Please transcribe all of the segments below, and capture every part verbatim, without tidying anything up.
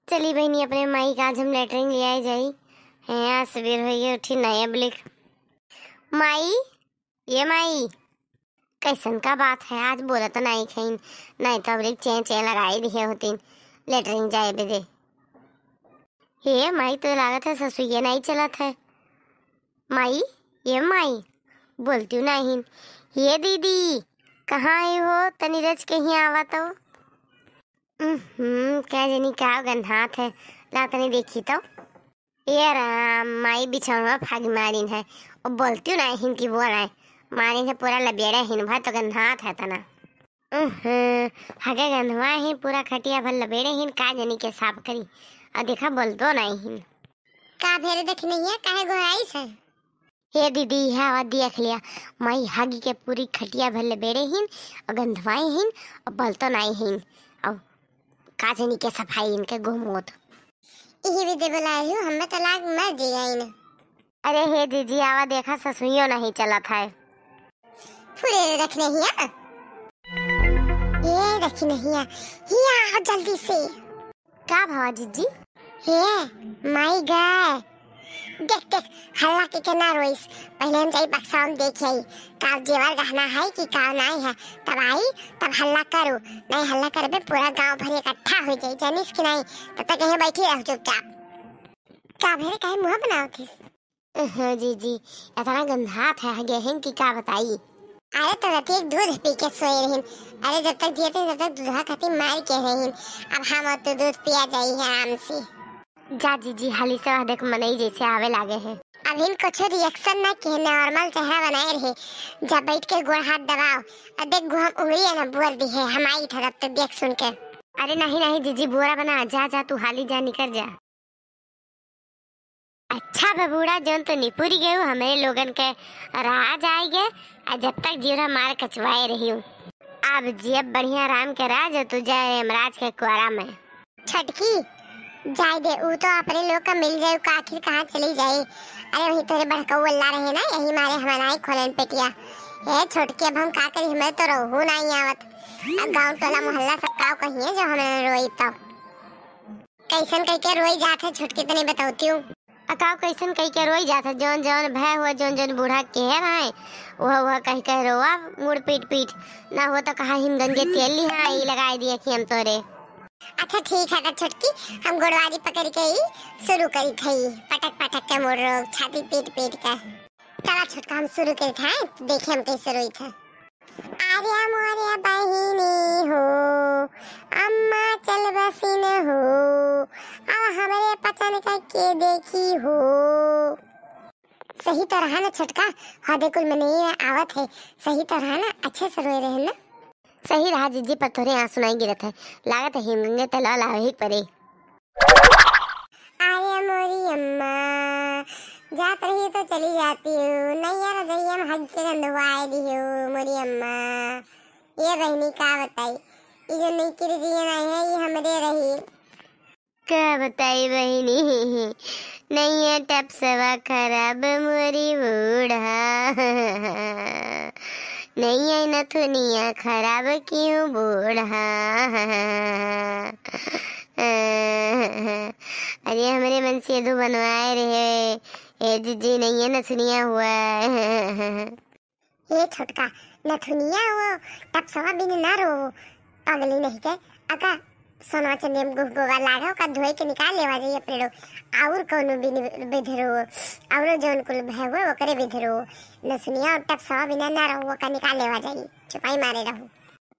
चली बहिनी, अपने माई का आज हम लेटरिन लियाए जाई। हैं, आज सबेर होइगे, उठी नाहीं अबलिक। माई, ये माई, कइसन का बात है, आज बोलत नाहीं खइन, नाहीं तो अबलिक चें चें लगाई दिहे होतिन लेटरिन जाए बदे। हे माई, तो लागत है ससुइया नाहीं चलत है। माई, ये माई, बोलतिउ नाहीं। ये दीदी, कहाँ आई हो? तनी रच के हियाँ आवा तो। उहुँ, का जनी का गन्हात है, ला तनी देखी तो। ये राम, माई बिछौनवा फागी मारिन है, ओ बोलतिउ नाहीं कि बोलाए, मारिन है पूरा लबेड़े हिन भर तो गन्हात है तना। उहुँ, हगे गन्हवा ही पूरा खटिया भर लबेड़े हिन, का जनी के साफ करी। अ देखा, बोलतो नाहीं हिन। का भेरे दखिनहिया, काहे गोहराइस है? हे दीदी, इहे आवा देख लिया, माई हगी के पूरी खटिया भर लबेड़े हिन, अ गन्हवाए हिन, अ बोलतो नाहीं हिन। अ का जनी के सफाई इनके गोमोत। इही विदे बोलाए हूँ, हमें तो लाग मर जियाइन। अरे हे जीजी, आवा देखा, ससुइयो नाहीं चलत है। फुरे रे दखिनहिया। ये दखिनहिया, हिया आ जल्दी से। का भवा जीजी? हे, माई गए। देख, देख, हल्ला के के ना रोइस। पहिले हम जाई बक्सा में देख आई, का जेवर गहना है कि का नाहीं है। तब आई, तब हल्ला करू। नाहीं हल्ला करबे, पूरा गाँव भर इकट्ठा होइ जाई, जानिस कि नाहीं? तब तक यहीं बैठी रह चुपचाप। का भेरे, काहे मुँह बनावत हिस? अहं, जीजी, इतना गंधात है, हगे हैं कि का बताई। अरे, तो रतिया दूध पी के सोए रहिन। अरे, जब तक जियत रहिन, तब तक दूधा खातिर मार के रहिन। अब हम और तू दूध पिया जाई है आराम से। जा जीजी, हाली से वह देख मनई जैसे आवे लागे हैं। अभिन कुछ reaction ना किहे, normal चेहरा बनाए रहे। जा बैठ के गोड़ हाथ दबाओ। अब देख, गुहम उंगली है ना, बुअर दी है, हम आई था तब तक देख सुन के। अरे नहीं, नहीं जीजी, बुरा बना, जा, जा, तू हाली जा, निकर जा। अच्छा बबूढ़ा, जौन तो निपुरी गयू, हमरे लोगन के राज आइ गए, आ जब तक जीवरा मार कचवाए रहियो। अब जियब बढ़िया राम के राज, तू जाए यमराज के कुआरा में। छोटकी, जाए दे, ऊ तो अपने लोग का मिल जाए, का आखिर कहाँ चली जाए। अरे वही तोरे बड़कऊ अल्ला रहे ना, यही मारे हम नाई खोलन पेटिया। ए छोटकी, अब हम का करी, हमें तो रहू नाई आवत। अब गाँव टोला मोहल्ला सब काव कहिए जो हमें रोई तब। कैसन कह के रोई जात है छोटकी, तनी बतौतियो। अकाव कैसन कह के रोई जात है, जौन जौन भय हुआ, जौन जौन बूढ़ा कहे रहे, वह वह कह कह रोवा मुड़ पीट पीट, ना हो तो कहा हिमगंज के तेल लिहा, ई लगाई दिए कि हम तोरे। अच्छा ठीक है, तो छोटकी हम गोड़वारी पकड़ के ही शुरू करी थई, पटक पटक के मुड़ रोग, छाती पीट पीट के। चला छोटका, हम शुरू करी थे, देखे हम कैसे रोई थे। अरे मोरे बहिनी हो, अम्मा चल बसिन हो, अब हमरे पचन का के देखी हो। सही तो रहा ना छोटका, हदे कुल मनई आवत है, सही तो रहा ना, अच्छे से रोए रहे ना। सही रहा जीजी, पर तोरे आँसू नहीं गिरत है, लागत है हिमगंगे तलवा लावे ही परे। अरे मोरी अम्मा, जात रही तो चली जाती हूँ, नैया रजैया में हग के गंधवाए दी हूँ मोरी अम्मा। ये बहिनी का बताई, ये जो नई किरजिया नहीं है, ये हमरे रही। का बताई बहिनी, नैया टपसवा खराब मोरी बूढ़ा, नैया नथुनिया खराब क्यों बूढ़ा। अरे हमरे मन से दो बनवाए रहे, ए जीजी नैया नथुनिया हुआ। ए छोटका, नथुनिया वो टपसवा बिन ना रो, पगली नहीं के, अका सोनवा चंदी में गुह गोबर लागे, ओका धोए के निकाल लेवा जाई अपने लोग, और कौनो बिन बिधरो, और जौन कुल भय हुए ओकरे बिधरो, नथुनिया और टपसवा बिना ना रहो, ओका निकाल लेवा जाई, चुपाई मारे रहो।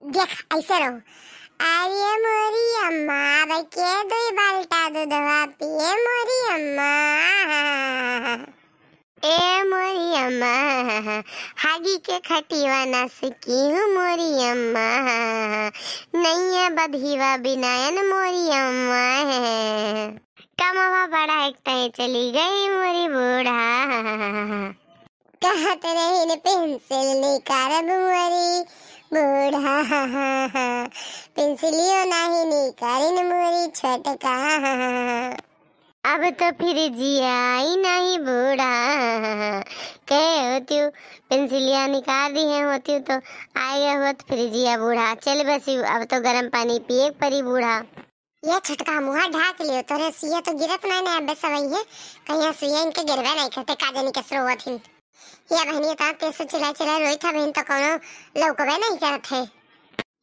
देख, ऐसे रहो। अरे मोरी अम्मा, अब के दुई बाल्टा दूधवा पिए मोरी अम्मा। ए मोरी अम्मा, हागी के खटिवा नस की हूँ मोरी अम्मा। नैया बधिवा बिनायन मोरी अम्मा। कमवा बड़ा एक तय चली गई मोरी बूढ़ा। कहत रहिन पेंसिल निकारब मोरी बूढ़ा, पेंसिलियो नाही निकारिन मोरी छोटका। अब तो फिर जियाई नाही बूढ़ा, कहे होतियो पेंसिलिया निकाल दी है होतियो तो आए गए होत फिर जिया बूढ़ा। चल बसी, अब तो गरम पानी पिए के परी बूढ़ा। ये छोटका मुँह ढाक लियो, तोरे सुइया तो गिरत नहीं ना अबे सबहिये, कहिया सुइया इनके गिरबे नहीं करते, का जानी कैसे रोवत हिन। ये बहनी, इतना तेज से चिल्ला चिल्ला रोई था बहन, तो कोनो लौकबे नहीं करत है।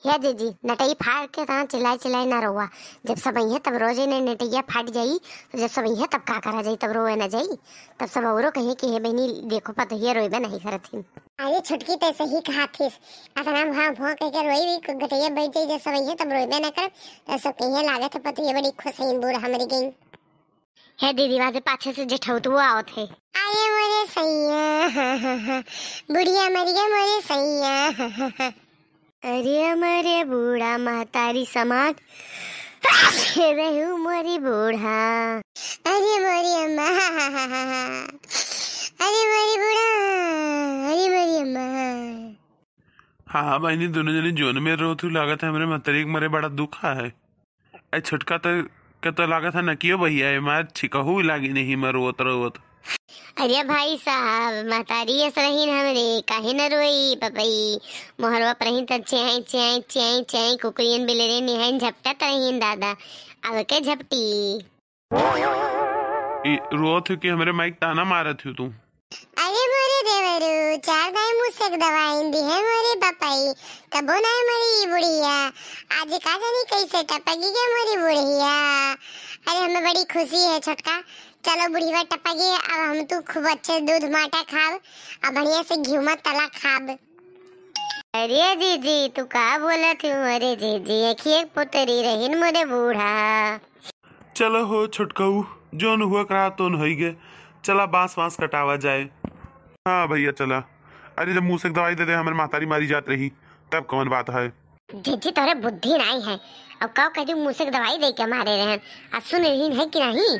हे जीजी, नटई फाड़ के तना चिल्लाई चिल्लाई ना रोवा। जब सबहिये तब रोजे ने नटैया फाट जाई, तो जब सबहिये तब का करा जाई, तब रोवे ना जाई। तब सब औरो कहिये कि हे बहनी देखो पतोहिया रोइबे नहीं करत हिन। अरे छोटकी, ते सही कहा थिस, अतना भौं भौं कह के रोई भी गटैया बैठ जाई, जब सबहिये तब रोइबे ना करब, तो सब कहिये लागत है पतोहिया बड़ी खुश है बूढ़ा मरी गई। हे दीदी, वाजे पाछे से जेठौतुओ आवत है। अरे मोरे सैया, बुढ़िया मरिया मोरे सैया। अरे मोरे बूढ़ा महतारी समान रहू मोरी बूढ़ा। अरे मोरी अम्मा, अरे मोरी बूढ़ा, अरे मोरी अम्मा। हाँ, हाँ बहिनी, दोनों जनी जोन में रोत हू, लागत है हमरे महतारी के मरे बड़ा दुख है। ए छोटका त के तो लागत है नकियो भैया, ए मार छिकहू लागी नहीं मर रोत रोत। अरे भाई साहब, महतारी अस रहीन हमरे, काहे न रोई पपई? मोहरवा पर रहीन त चेंई, चेंई, चेंई, चेंई, कुकुरियन बिलरे निहाइन झपटत रहीन दादा। अब के झपटी? ई रोत हू कि हमरे माइक ताना मारत हू तू? अरे मोरे देवरू, चार दाई मुसक दवाइन दिहे मोरे पपई, तबो नाय मरी ई बुढ़िया। आज का जानी कैसे टपकी गे मोरी बुढ़िया। अरे हमें बड़ी खुशी है छोटका, चलो बुढ़िया टपकी, अब हम तू खूब अच्छे दूध माटा खाब, अब बढ़िया से घिउमा तला खाब। अरे जीजी, तू का बोलत हू? अरे जीजी, एक ही एक पुतरी रहीन मोरे बूढ़ा। चलो हो छोटकऊ, जोन हुआ करा तोन होई गे। चला बांस वांस कटावा जाए। हाँ भैया चला। अरे जब मुसक दवाई दे दे हमरे महतारी मारी जात रही, तब कौन बात है? जीजी तोरे बुद्धि नाई है, अब का कह दी मुसक दवाई दे के मारे रहन, अब सुन रहीन है कि नहीं?